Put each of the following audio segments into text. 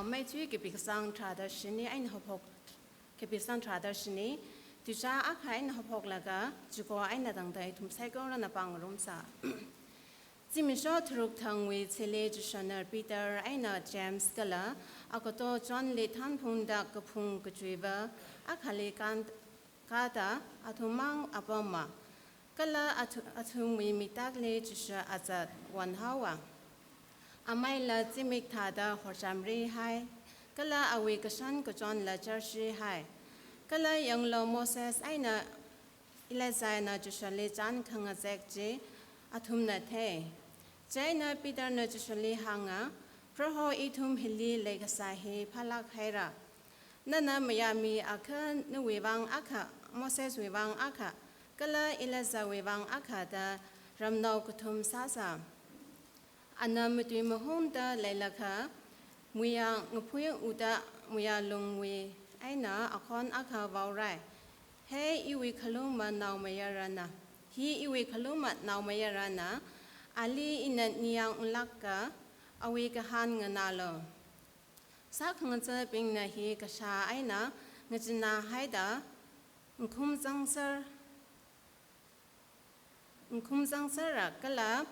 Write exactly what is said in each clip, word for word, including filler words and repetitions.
Matthew kapi kasang tharāda shini eina haophok, kapi kasang tharāda shini, tuizā akha eina haophoklaga chiko eina tangda ithum saikorana pāngarumsa. Zimiksho tharuk thangwui thili Jishuna Peter eina James kala agato Johnli thanphungda kaphung kachuiva akhali kan kāda athum mang apama. Kala athu-, athumwui miktakli Jishu azat wanhaowa. Ameila zimik thāda horchamrihai. Kala awui kashan kachonla charshihai. Kala yanglu, Moses eina Elijahna Jishuli chān khangazek chi athumna thei. Chieina Peterna Jishuli hānga, Proho, ithum hili leikasā hi phālāk haira. Nana mayāmi akha nawui vang akha, Moseswui vang akha, kala Elijahwui vang akha da ramnao kathum sāsa. Ana matui mahungda leilakha, muiya ngaphui uda muiya lungwui eina akhon akha vaorai. He iwui khalungma naomayarana, hi iwui khalungma naomayarana, ali ina ningyāng unglāka, awui kahān nganālu. Sākhangachābingna hi kashā eina ngachina haida, ngkhum zangsar, ngkhum zangsara kala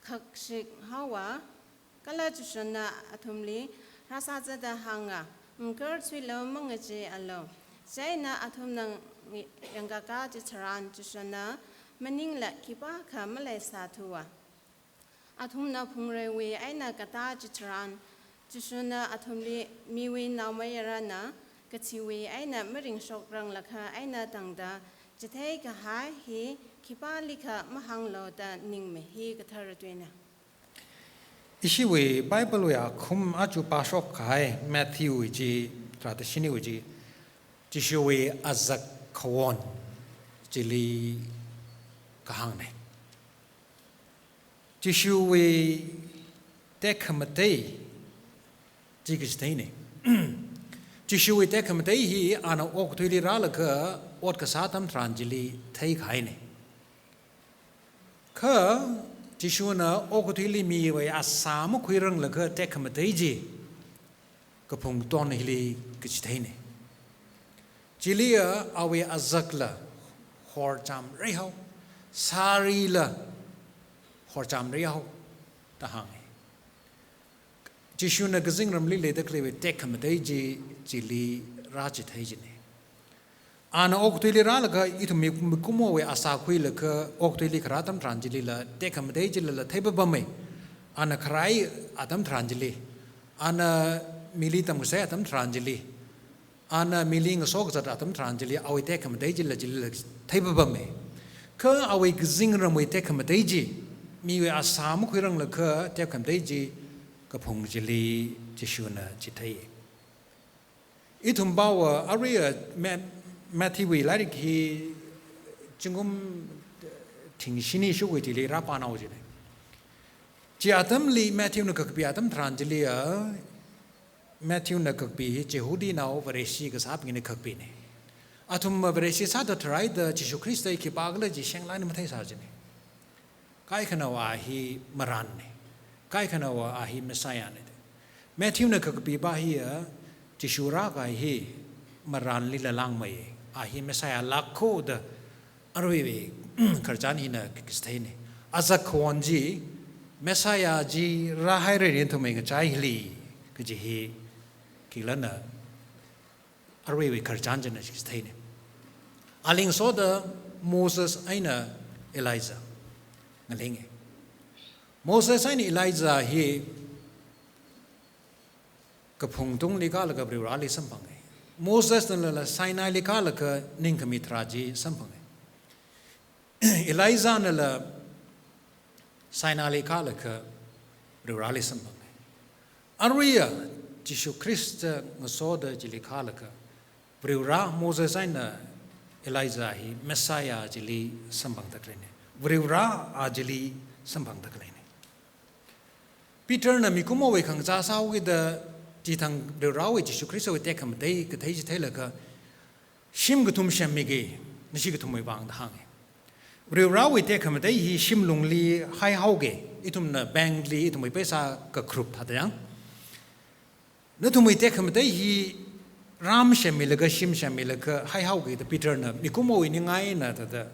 khakshik haowa, kala Jishuna athumli rāsāzada hānga, Ngakarthuilu, mangacheealu. Chieina athumna ngi-, yangkaka chitharan Jishuna maningla khipākha maleisāthuwa. Athumna phungreiwui eina katā chitharan, Jishuna athumli miwui naomayarana, kathiwui eina maringshokranglakha eina tangda, chitheikahai hi khipālikha mahānglu da ningmi. Hi kathara tuina. Ishiwui Bible wui akhum aja pāshok kahai Matthew wui chi, tharāda shiniwui chi, Jishuwui azak khawon chili kahāngna. Jishuwui tekhamatei chi kachitheina. Jishuwui tekhamatei hi ana okathuili rālaga ot kasā atam tharan chili theikahaina. Kha Jishuna okathuili miwui asā makhuiranglaga tekhamatei chi kaphung katon hili kachitheina. Chiliya awui azakla horchamrihao, sārila horchamrihao da hānga. Jishuna kazingramli leida khaleiwui tekhamatei chi chili rāchithei china. Ana okathuili rālaga ithum mi-, mikumowui asā khuilaga okathuili kharā atam tharan chilila tekhamatei chilila theipapama. Ana kharai atam tharan chili, ana mili tamkasai atam tharan chili, ana mili ngasokazat atam tharan chili, awui tekhamatei chila chilila theipapama. Kha awui kazingramwui tekhamatei chi, miwui asā makhuiranglaga tekhamatei chi kaphung chili Jishuna chithei. Ithum pāva, aruiya Ma-, Matthew wui lairik hi zingkum thingshini shukwui thili rāpānao china. Chi atamli Matthew na kakapi atam tharan chiliya, Matthew na kakapi hi Jihudinao Vareshi kasābingna kakapina. Athum Vareshi sāda tharai da Jishu Khrista hi khipākhala chi shenglāk eina matheisā china. Kaikhanao a hi marānna. Kaikhanao a hi Messiah na. Matthew na kakapi pā hiya, Jishu rākahai hi marānlila langmeiya. A hi Messiah lākkho da aruiwui khararchan hina kachitheina. Azak khawon chi Messiah chi rāhaira rin thumei ngachai hili kaji hi khikhala na aruiwui khararchan china kachitheina. Ali ngasoda Moses eina Elijah ngalinga. Moses eina Elijah hi kaphung tungli kālaga Varivarāli samphanga. Moses nala Sinaili kālaga ningkhami tharā chi samphanga. Elijah nala Sinaili kālaga Varivarāli samphanga. Aruiya Jishu Khrista ngasoda chili kālaga Varivarā Moses eina Elijah hi Messiah chili samphangda khaleina. Varivarā a chili samphangda khaleina. Peter na mikumowui khangachā sāhaokida chithang Varivarāwui Jishu Khristawui tekhamatei kathei chi theilaga, shim kathum semmiki, nashi kathumwui vang da hānga. Varivarāwui tekhamatei hi shimlungli haihaoga, ithumna bank li ithumwui paisa kakharup thāda yang. Nathumwui tekhamatei hi ram shemmilaga, shim shemmilaga haihaoki da Peterna mikumowui ningai eina thāda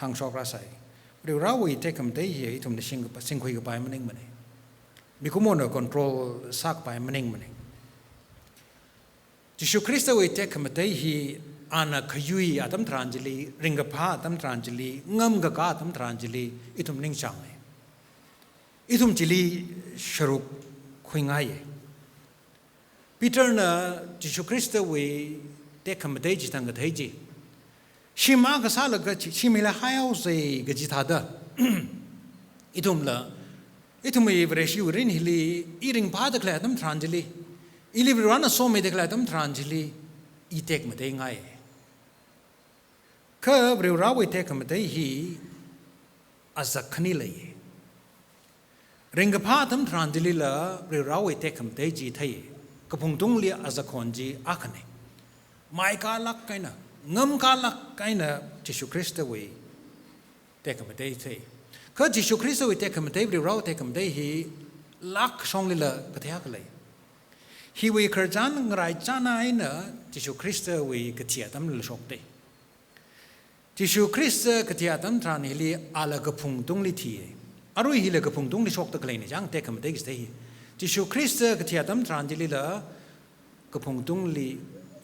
hāngshok rāsai. Varivarawui tekhamatei hi ithumna singkapa-, singkhuikapai maningmana. Mikumona control sākapai maningmana. Jishu Khristawui tekhamatei hi ana khayui atam tharan chili, ringkaphā atam tharan chili, ngamkakā atam tharan chili, ithum ningchānga. Ithum chili sharuk khuingaiya. Peterna Jishu Khristawui tekhamatei chithang kathei chi, shim akha sālaga chi, shim hili haihaosei kaji thāda, ithumla, ithumwui Vareshiwui mirin hili, i ringphāda khalei atam tharan chili, ili Varivarana somida khalei atam tharan chili, i tekmateingai. Kha Varivarawui tekhamatei hi azak khani lei. Ringkaphā atam tharan chilila Varivarawui tekhamatei chi thei. Kaphungtungli azak khon chi akhana. Maikālāk eina, ngamkālāk eina Jishu Khristawui tekhamatei thei. Kha Jishu Khristawui tekhamatei, Varivarawui tekhamatei hi lākshonglila kathei akha lei. Hiwui khararchan ngaraichān eina Jishu Khristawui kathi atamlila shokta. Jishu Khrista kathi atam tharan hili ala kaphungtungli thiya. Arui hila kaphungtungli shokta khaleina chang tekhamatei kathei hi. Jishu Khrista kathi atam tharan chilila kaphungtungli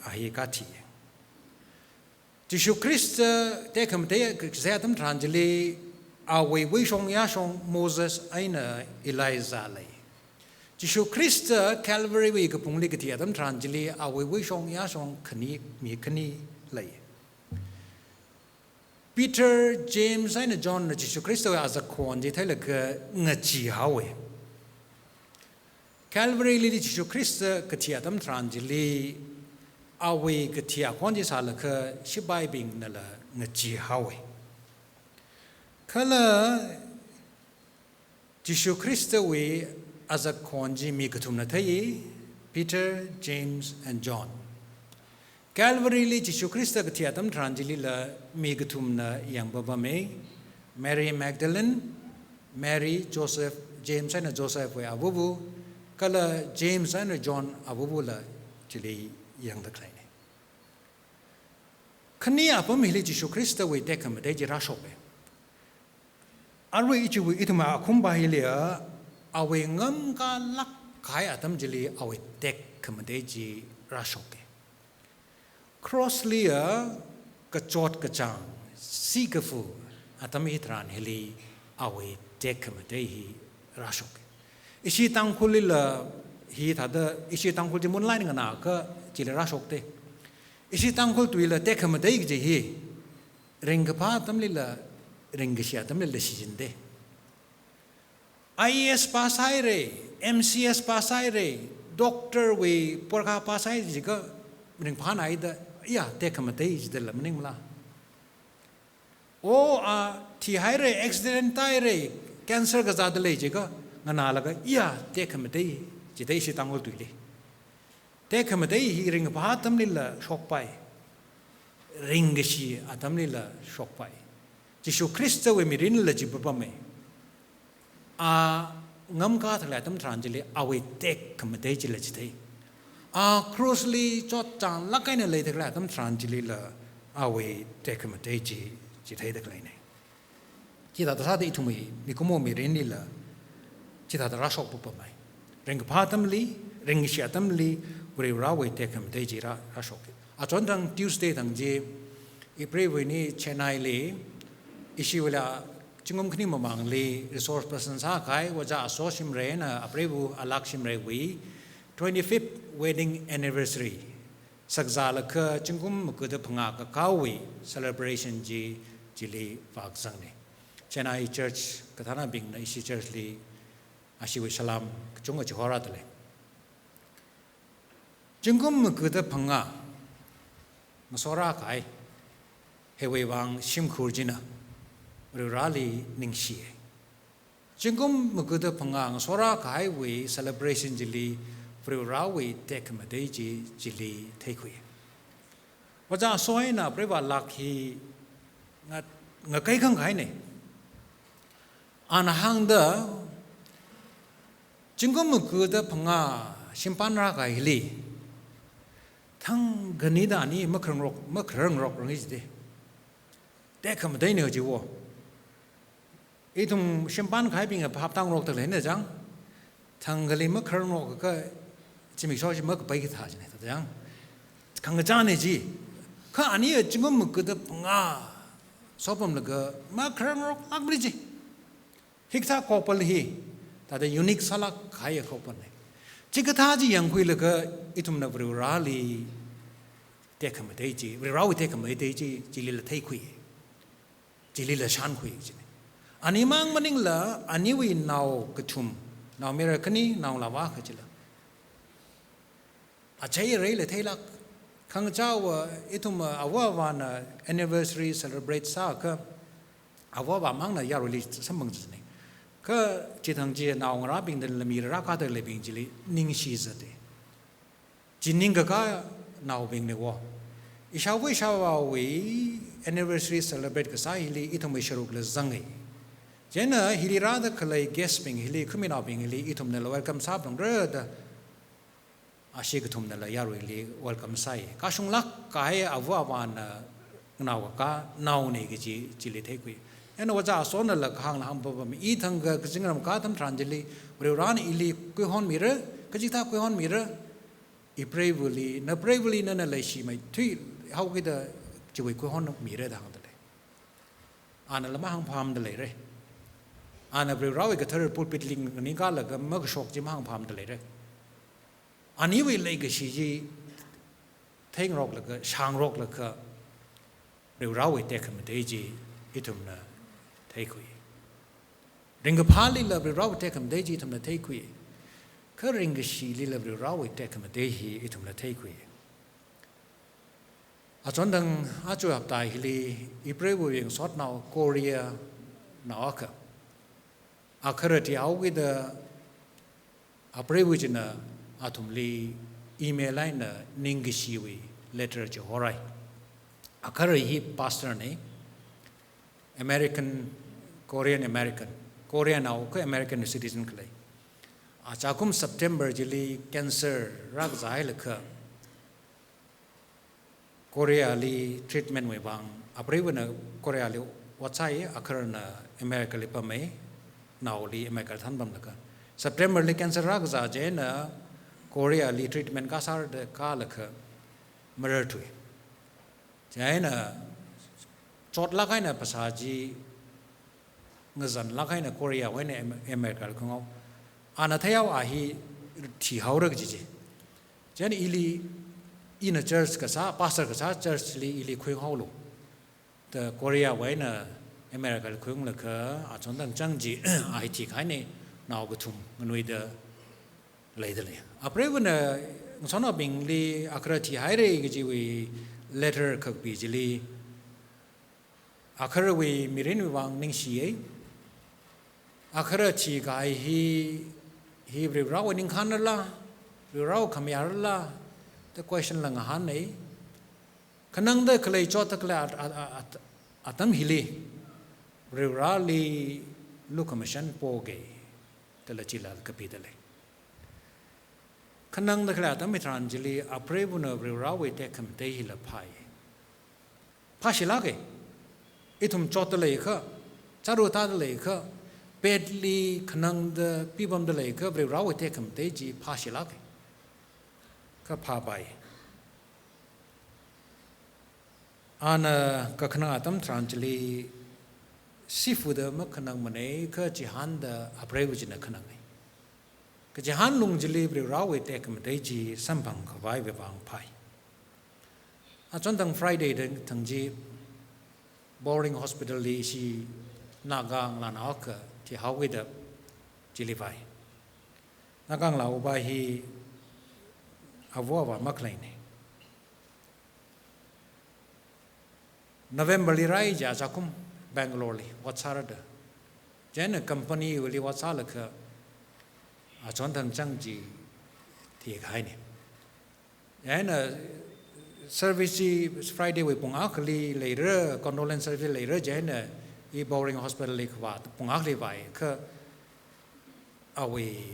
a hi kathiya. Jishu Khrista tekhamatei kasā atam tharan chili awui wuishong yāshong Moses eina Elijah lei. Jishu Khrista Calvary wui kaphungli kathi atam tharan chili awui wuishong yāshong khani, mi khani lei. Peter, James eina Johnna Jishu Khristawui azak khon chi theilaga ngacheehaowa. Calvaryli Jishu Khrista kathi atam tharan chili awui kathi akhon chi sālaga shipaibingnala ngacheehaowa. Kala Jishu Khristawui azak khon chi mi kathumna thei, Peter, James and John. Calvaryli Jishu Khrista kathi atam tharan chilila mi kathumna yangpapama, Mary Magdalene, Mary, Joseph, James eina Josephwui avāva, kala James eina John avāvala chili yangda khaleina. Khani apam hili Jishu Khristawui tekhamatei chi rāshoka. Arui ichiwui ithumwui akhumpa hili a, awui ngamkālāk kahai atam chili awui tekhamatei chi rāshoka. Crossli a kachot kachāng, sikafu atam hitharan hili awui tekhamatei hi rāshoka. Ishi Tangkhullila hithāda, ishi Tangkhul chi munlai nganākha chili rāshokta. Ishi Tangkhul tuila tekhamatei kaji hi ringkaphā atamlila, ringkashi atamlila shichinta. I A S pass haira, M C S pass haira, doctor wui porikha pass haira jiakha ringphānaida, iya, tekhamatei jidala maningmala. O, a, thihaira, accident tāhaira, cancer kazāda lei jiakha nganālaga, iya, tekhamatei jida ishi Tangkhul tuili. Tekhamatei hi ringkaphā atamlila shokpai. Ringkashi atamlila shokpai. Jishu Khristawui mirinla chi papama. A ngamkāda khalei atam tharan chili awui tekhamatei chila chithei. A crossli chotchānglāk eina leida khalei atam tharan chilila awui tekhamatei chi chitheida khaleina. Chithāda sāda ithumwui mikumo mirinlila chithāda rāshok papamai. Ringkaphā atamli, ringkashi atamli, Varivarawui tekhamatei chi rā, rāshok. Achonthang Tuesday thang chi, Ipreivawui eina Chennai li, ishiwuila zingkum khani mamangli resource person sākahai Ojā Aso Shimray eina apreiva Alak Shimray wui twenty-fifth wedding anniversary. Sakzālakha zingkum magada phangā kakāwui celebration chi chili vākazangna. Chennai church kathānabingna ishi church li ashiwui salam kachungkha chihorāda lei. Zingkum magada phangā ngasorākahai hiwui vang shimkhur china Varivarali ningshiya. Zingkum magada phangā ngasorākahaiwui celebration chili Varivarawui tekhamatei chi chili theikhui. Ojā Aso eina apreiva Alak hi nga, ngakaikhang kahaina. Ana hāngda, zingkum magada phangā Shimpan rākahai hili thangkhanida ani makharangrok, makharangrok rangi jide. Tekhamatei ne jiwo. Ithum shimpan kahaibing phap tangrokta leina chang. Thangkhali makharangrok kha zimiksho chi makapai kathā jine ta chang. Khangachā ne ji. Kha ani a zingkum maga da phangā sopamlaga makharangrok lākmari ji. Hikathā couple hi, thāda unique sālāk kahai couple ne. Chikathā chi yangkhuilaga ithumna Varivarāli tekhamatei chi, Varivarāwui tekhamatei chi, chilila theikhui. Chilila shānkhui chine. Animang maningla, aniwui nao kathum, naomayara khani, naongalāva akha chila. Achei areila theilāk. Khangachāva ithum ava avāna anniversary celebrate sākha, ava avāmangna yaruili samphang jine. Kha chithang chi naongarābingdala mira rākada leibing chili ningshi zate. Chi ningkakā naobing ne wo. Ishāva ishāvāwui anniversary celebrate kasā hili ithumwui sharukla zange. Chieina hili rāda khalei guest bing hili, khamei naobing hili ithumnala welcome sāphalungra da. Ashi kathumnala yaruili welcome sai. Kashunglāk kahai ava avāna nao kaka, nao ne kaji chili theikhui. Ena ojā Asonala kahāngla hāngpapam. I thangkha kazingram ka atam tharan chili, Varivarāna ili kuihonmira, kachikathā kuihonmira, ipreivali, napreivali nana leishimeithui haokida chiwui kuihonmira da hāngda lei. Anala mahāngpamda leira. Ana Varivarāwui kathara pulpit li nganing kalaga makashok chi mahāngpamda leira. Aniwui leikashi chi theingaroklaga, shāngaroklaga, Varivarāwui tekhamatei chi ithumna theikhui. Ringkaphālila Varivarāwui tekhamatei chi ithumna theikhui. Kha ringkashilila Varivarāwui tekhamatei hi ithumna theikhui. Achonthang aja hapta hili ipreivawui ngasotnao Korea nao akha. Akhara thihaokida apreiva china athumli email eina ningkashiwui letter chi horai. Akhara hi pastor ne, American, Korean American, Korean nao kha American citizen khalei. Achakum September chili cancer rākazā hailakha Korea li treatment wui vang, apreivana Korea li ot sāi, akharana America li pamei, naoli America li thanpamlaga. September li cancer rākazā chieina Korea li treatment kasāda kalakha mararthui. Chieina chotlāk eina phasā chi ngazanlāk eina Korea wui eina Am-, America li khuihao. Ana theihao a hi thihaora kaji chi. Chieina ili, ina church kasā, pastor kasā church li ili khuihaolu. Da Korea wui eina America li khuiunglaga achonthang chang chi a hi thikahai ne, nao kathum nganuida leida lei. Apreivana ngasotnaobingli akhara thihaira kajiwui letter kakapi chili, akharawui mirinwui vang ningshiya. Akhara thikahai hi, hi Varivarāwui ningkhān rala, Varivarāwui khamayā rala, da question la ngahānai. Khanangda khalei chotta khalei at-, at-, at-, at-, atam hili, Varivarāli lukhamashan poga, dala chila kapida lei. Khanangda khalei atam hitharan chili, apreivana Varivarāwui tekhamatei hila phāi. Phāshilāka. Ithum chotta leikha, chāra tāda leikha, petli khanangda pipamda leikha, Varivarāwui tekhamatei chi phāshilāka. Kha phāpai. Ana kakhanang atam tharan chili, sifuda makhanangmanei kha chihānda apreiva china khanangai. Kachihān lung chili Varivarāwui tekhamatei chi samphang khavaiwui vang phāi. Achonthang Friday da thang chi Bowring Hospital li ishi Naga ngalānao akha thihaokida chili vai. Naga ngalāva hi ava avā makhaleina. November li rāi ja achakum Bangalore li ot sārada. Chieina company wui li ot sālaga achonthang chang chi thikahaina. Chieina service chi Friday wui pung akhali leira, condolence service leira, chieina i Bowring Hospital li kavā pung akhali vai kha awui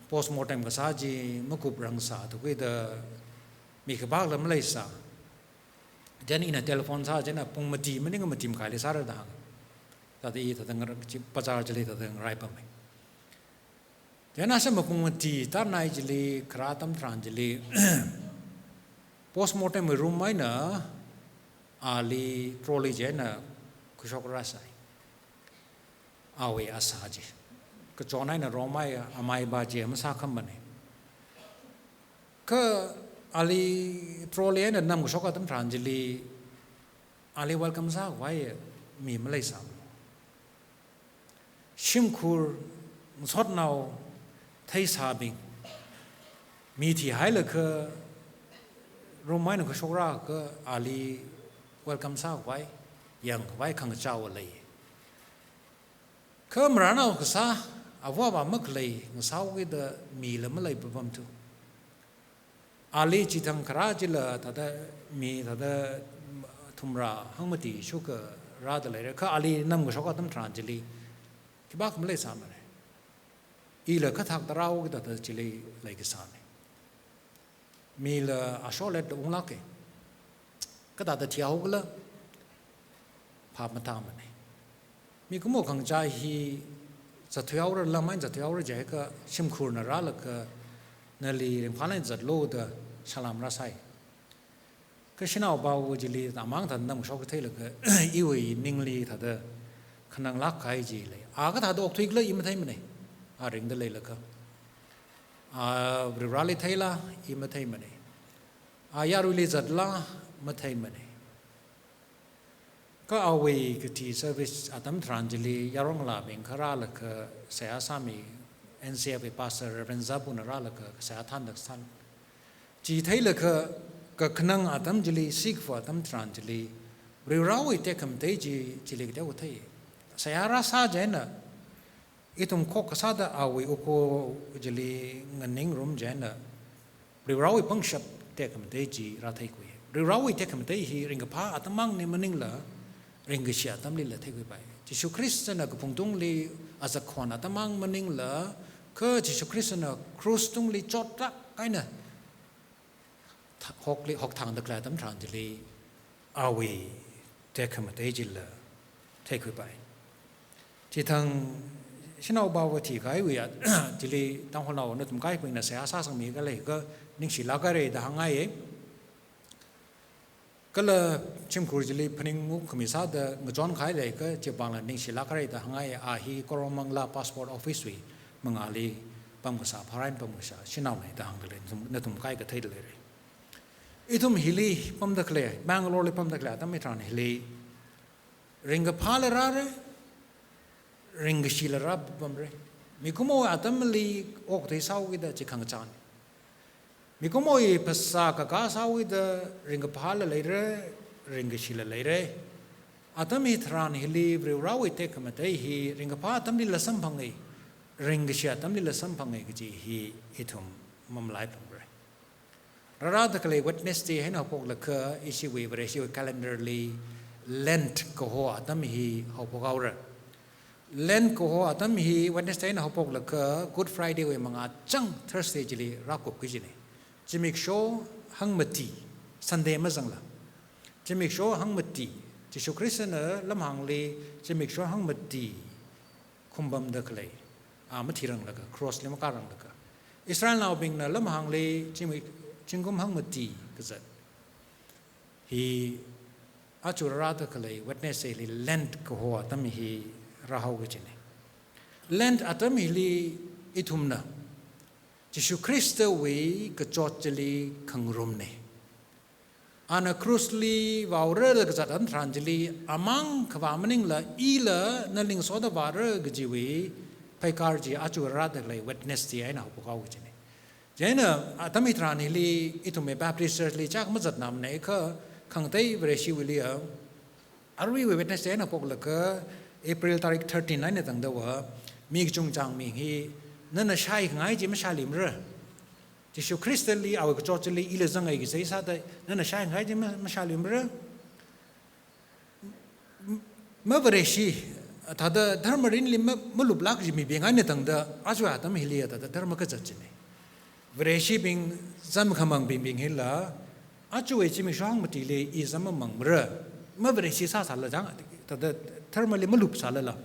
Postmortem kasā chi makuprang sā, thukwui da mi khipākhala maleisā. Chieina ina telephone sā, chieina pung mati maning mati makhaili sāra da hānga. Thāda i thāda ngar-, chi bazar chili thāda ngaraipamma. Chieina sāma pung mati tānai chili, kharā atam tharan chili, postmortem room eina ali trolley chieina khuishok rāsai. Awui asā chi. Kachon eina romai, amai ba chi masākhamana. Kha ali trolley eina namkashok atam tharan chili, ali welcome sākhavai mi maleisā. Shimkhur ngasotnao theisābing, mi thihailaga room eina khuishok rālaga ali welcome sākhavai, yangkhavai khangachāva lei. Kha marānao kasā, ava avā makhalei ngasāhaokida mila maleipapamthu. Ali chithang kharā chila thāda mi thāda thumrā hangmati shuka rāda leira. Kha ali namkashok atam tharan chili khipākha maleisāmara. Ila kathak tarao kida thāda chili leikasāna. Mila ashokla unglāka. Kathāda thihaokhala phap matāmana. Mikumo khangachā hi zatthuihaora, lam eina zatthuihaora jiakha shimkhurna rālaga nali ringphālāk eina zatlu da salam rāsai. Kha shanao pao chili tamang thāda namkashok theilaga iwui ningli thāda khananglāk kahai chi lei. A kathāda okthuikhala i matheimana. A ringda leilaga. A Varivarāli theila i matheimana. A yaruili zatla matheimana. Kha awui kathi service atam tharan chili yarongalābing kharā laga seihā sāmi N C F wui pastor Reverend Zapuna rālaga seihā thānda sāi. Chi theilaga kakhanang atam chili, sikfa atam tharan chili, Varivarāwui tekhamatei chi chili kateokha thei. Seihā rāsā chieina, ithum khok kasāda awui ukho chili nganingrum chieina, Varivarāwui pangshap tekhamatei chi rātheikhui. Varivarāwui tekhamatei hi ringkaphā atam mangli maningla, ringkashi atamlila theikhuipai. Jishu Khristana kaphungtungli azakhon atam mang maningla, kha Jishu Khristana krus tungli chotlāk eina th-, hokli, hokthāngda khalei atam tharan chili awui tekhamatei chila theikhuipai. Chithang shanao paova thikahaiwui a, chili Tangkhulnao nathum kaikhabingna seihā sāsangmi khalei kha ningshilāk haira da hāngngaiya. Kala shimkhur chili phaningngarum khami sāda ngachon kahai leikha chivangla ningshilāk haira da hāngngaiya. A hi Koramangala Passport Office wui mangāli pamkasā, pharān pamkasā shanaona da hāngda lei, nathum, nathum kaikha theida leira. Ithum hili pamda khalei, Bangalore li pamda khalei atam hitharan hili ringkaphāla rāra, ringkashila rāpamra. Mikumo atamli okthui sāhaokida chi khangachāna. Mikumowui phasā kakā sāhaokida ringkaphāla leira, ringkashila leira. Atam hitharan hili Varivarāwui tekhamatei hi ringkaphā atamlila samphanga, ringkashi atamlila samphanga kaji hi ithum mamalaipamra. Rārada khalei Wednesday eina haophoklaga ishiwui Vareshiwui calendar li Lent kaho atam hi haophokhaora. Lent kaho atam hi Wednesday eina haophoklaga Good Friday wui mangā chang Thursday chili rākupki kajina. Zimiksho hangmati, Sunday mazangla. Zimiksho hangmati, Jishu Khristana lamhāngli zimiksho hangmati khumpamda khalei, a mathiranglaga, cross li makāranglaga, Israelnaobingna lamhāngli zimi-, zingkum hangmati kazat hi aja rārada khalei Wednesday li Lent kaho atam hi rāhaoki kajina. Lent atam hili ithumna Jishu Khristawui kachot chili khangarumna. Ana krusli vāhaora da kazat atam tharan chili, amang kavā maningla ila nali ngasoda vāra kajiwui pheikar chi aja rārada khalei Wednesday eina haophokhaoki kajina. Chieina atam hitharan hili ithumwui Baptist Church li chak mazatnamana kha khangatei Vareshiwuili a, aruiwui Wednesday eina haophoklaga April tarik thirteen eina tangdava, mi kachungchang mi hi, nana shāikhangai chi mashāluimara. Jishu Khristali awui kachot chili ila zangai kajisai sāda, nana shāikhangai chi ma-, mashāluimara. M-, mavareshi, Thāda dharma mirinli ma, maluplāk kaji mibing eina tangda, aja atam hili thāda dharma kazat china. Vareshibing zam khamangbing bing hila, aja zimiksho hangmatili i zam mamangmara, mavareshi sāsāla jang, thāda dharmali malup sālala.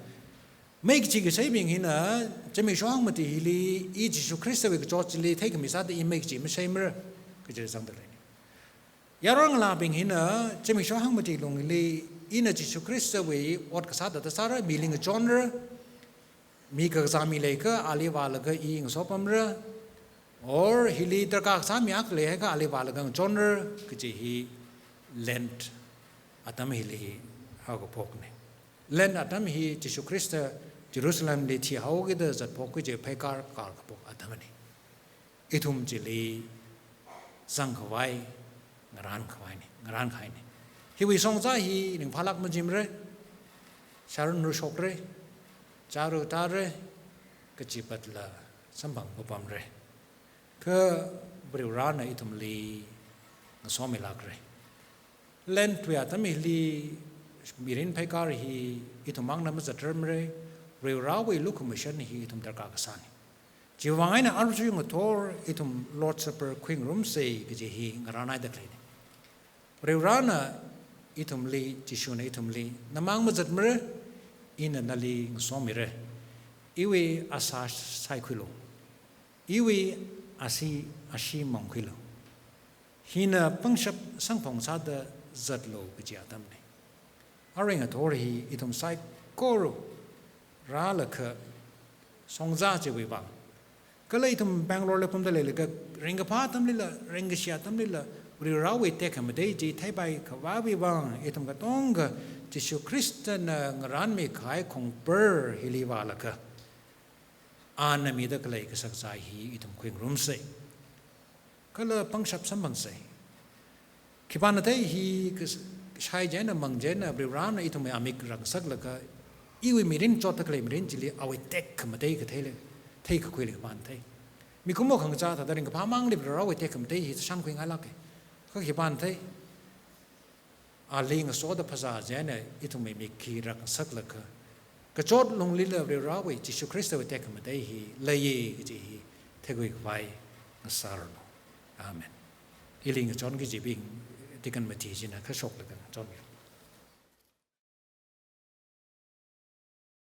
Mai kachi kasaibing hina, zimiksho hangmati hili, i Jishu Khristawui kachot chili theikhami sāda i mai kachi masaimara, kaji zangda lei. Yaron ngalābing hina, zimiksho hangmati lungli, ina Jishu Khristawui ot kasā thāda sāra, mili ngachonra, mi kakazā mi leiakha ali vālaga i ngasopamra, or hili darkar kasā mi akha leiakha ali vālaga ngachonra, kaji hi Lent atam hili haokaphokna. Lent atam hi Jishu Khrista Jerusalemli thihaokida zatphok kaji pheikar karkaphok atamna. Ithum chili zangkhavai, ngarānkhavaina, ngarānkahaina. Hiwui shongza hi ringphālāk majimara, sharunru shokra, chāru tāra, kachipatla samphang papamra. Kha Varivarana ithumli ngasomilākra. Lentwui atam hili mirin pheikar hi ithum mangna mazatrarmara, Varivarawui lukhamashan hi ithum darkar kasāna. Chiwui vang eina arui ngathor ithum Lord's Supper khuingarumsa kaji hi ngarānhaida khaleina. Varivarana ithumli, Jishuna ithumli, namang mazatmara, ina nali ngasomira. Iwui asā saikhuilu. Iwui ashee, ashee mangkhuilu. Hina pangshap samphang sāda zatlu kaji atamna. Arui ngathor hi ithum saikora rālaga shongza chiwui vang. Kala ithum Bangalore li pamda leilaga ringkaphā atamlila, ringkashi atamlila, Varivarawui tekhamatei chi theipai khavaiwui vang, ithum katonga Jishu Khristana ngarānmikahai khongpar hili vālaga, ana mida khalei kashakazā hi ithum khuingarumsa. Kala pangshap samphangsa. Khipāna thei hi kas-, shai chieina mang chieina Varivarana ithumwui amik rāngasaklaga, iwui mirin chotda khalei mirin chili awui tekhamatei katheila, theikakhuila khipāna thei. Mikumo khangachā thāda ringkaphā mangli Varivarawui tekhamatei hi shānkhuingailāka. Kha khipāna thei, ali ngasoda phazā chieina ithumwui mik hi rāngasaklaga, kachot lunglila Varivarawui Jishu Khristawui tekhamatei hi leiya kaji hi theikhuikhavai ngasāranu. Amen. Ili ngachon kajibing Deacon Mati china kha shoklaga ngachonmilu.